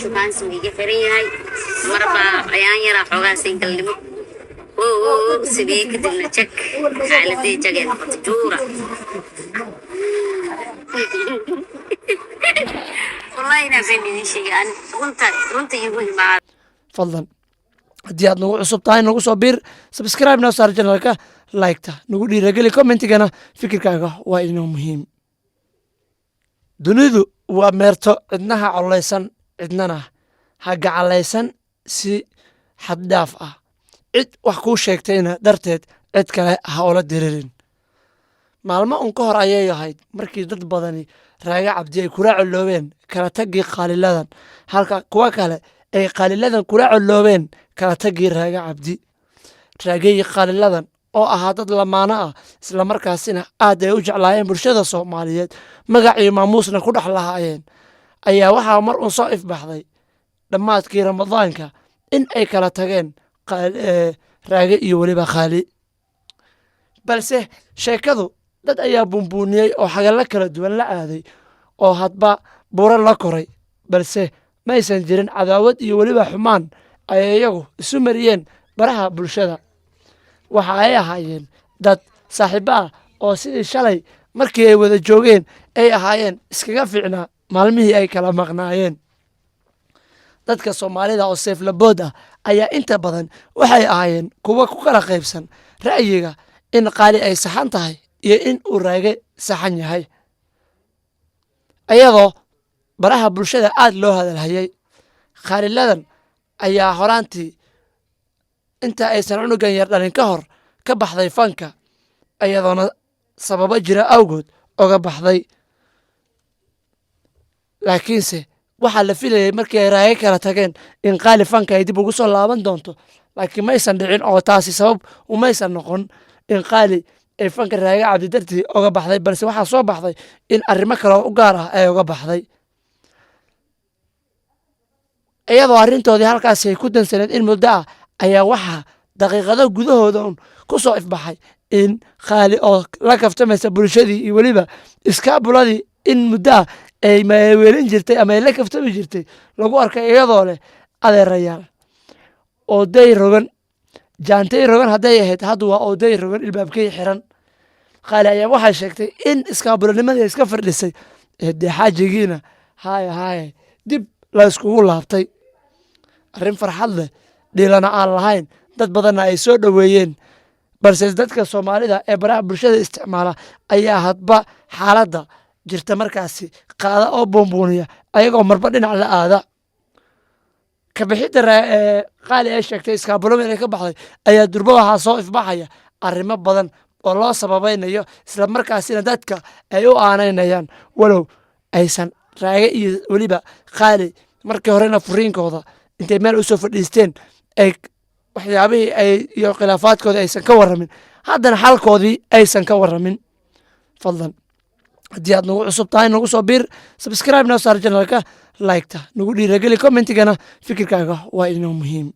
Shukaansi wuu iga xiran yahay. Marba ayaan yaraa xoogaa single-nimo oo sameeyey, kadibna jag xaaladii jagay noqotay juura. Wallahi inaan been idin sheegay, aan runta runta iigu imaada. Fadlan, haddii aad nagu cusub tahay, nagu soo biir, subscribe noo saar channelka, like-ta nagu dhiirageli, commentigana fikirkaaga waa inoo muhiim. Dunidu waa meerto, cidnaha collaysan, cidnana ha gacalaysan si xaddhaaf ah. Cid wax kuu sheegtayna darteed cid kale ha ula diririn. Maalmo un ka hor ayay ahayd markii dad badani Raage Cabdi ay kula colloobeen kala taggii Qaaliladan, halka kuwa kale ay Qaaliladan kula colloobeen kala taggii Raage Cabdi. Raageyi Qaaliladan oo ahaa dad lamaano ah, islamarkaasina aad ay u jeclaayeen bulshada Soomaaliyeed, magac iyo maamuusna ku dhex lahaayeen, ayaa waxaa mar uun soo ifbaxday dhammaadkii Ramadaanka in ay kala tageen Raage iyo weliba Khaali. Balse sheekadu dad ayaa buunbuuniyey oo xagallo kala duwan la aaday oo hadba buro la koray, balse maysan jirin cadaawad iyo weliba xumaan ay iyagu isu mariyeen baraha bulshada. Waxa ay ahaayeen dad saaxiibo ah oo sidii shalay markii ay wada joogeen ay ahaayeen iskaga fiicnaa maalmihii ay kala maqnaayeen. Dadka Soomaalida oo seeflabood ah ayaa inta badan waxay ahaayeen kuwa ku kala qaybsan ra'yiga in Qaali ay saxan tahay iyo in uu Raage saxan yahay, ayadoo baraha bulshada aad loo hadalhayay. Khaaliladan ayaa horaantii, inta aysan cunugan yar dhalin ka hor, ka baxday fanka, iyadoona sababo jira awgood oga baxday. Laakiinse waxaa la filayay markii ay Raage kala tageen in Qaali fanka ay dib ugu soo laaban doonto, laakiin maysan dhicin, oo taasi sabab umaysan noqon in Qaali ay fanka Raage Cabdi dartii oga baxday, balse waxaa soo baxday in arrimo kale oo u gaar ah ay oga baxday. Iyadoo arrintoodii halkaasi ay ku dansaneed in muddo ah, ayaa waxaa daqiiqado gudahooda un ku soo ifbaxay in Khaali oo la kaftamaysa bulshadii iyo weliba iskaabuladii in muddo ah ay maaweelin jirtay ama ay la kaftami jirtay lagu arkay iyadoo leh: "Adeerayaal, oday rogan jaantay rogan hadday ahayd, hadda waa oday rogan ilbaabkay xiran." Khaali ayaa waxay sheegtay in iskaabulanimadii iska fardhisay ee dee xaajigiina haye haye dib la iskugu laabtay. Arrin farxad leh, dhilana aan lahayn, dad badanna ay soo dhoweeyeen, balse dadka Soomaalida ee baraha bulshada isticmaala ayaa hadba xaaladda jirta markaasi qaada oo buunbuuniya, ayagoo marba dhinac la aada. Kabixidda Qaali ay sheegtay iskaabulama inay ka baxday ayaa durba waxaa soo ifbaxaya arrimo badan oo loo sababaynayo, isla markaasina dadka ay u aanaynayaan, walow aysan Raage iyo weliba Qaali markii horena furiinkooda intay meel usoo fadhiisteen ay waxyaabihii ay iyo khilaafaadkooda aysan ka warramin, haddana xalkoodii aysan ka warramin. Fadlan, haddii aad nagu cusub tahay, nagu soo biir, subscribe noo saar channelka, like-ta nagu dhiirageli, commentigana fikirkaaga waa inoo muhiim.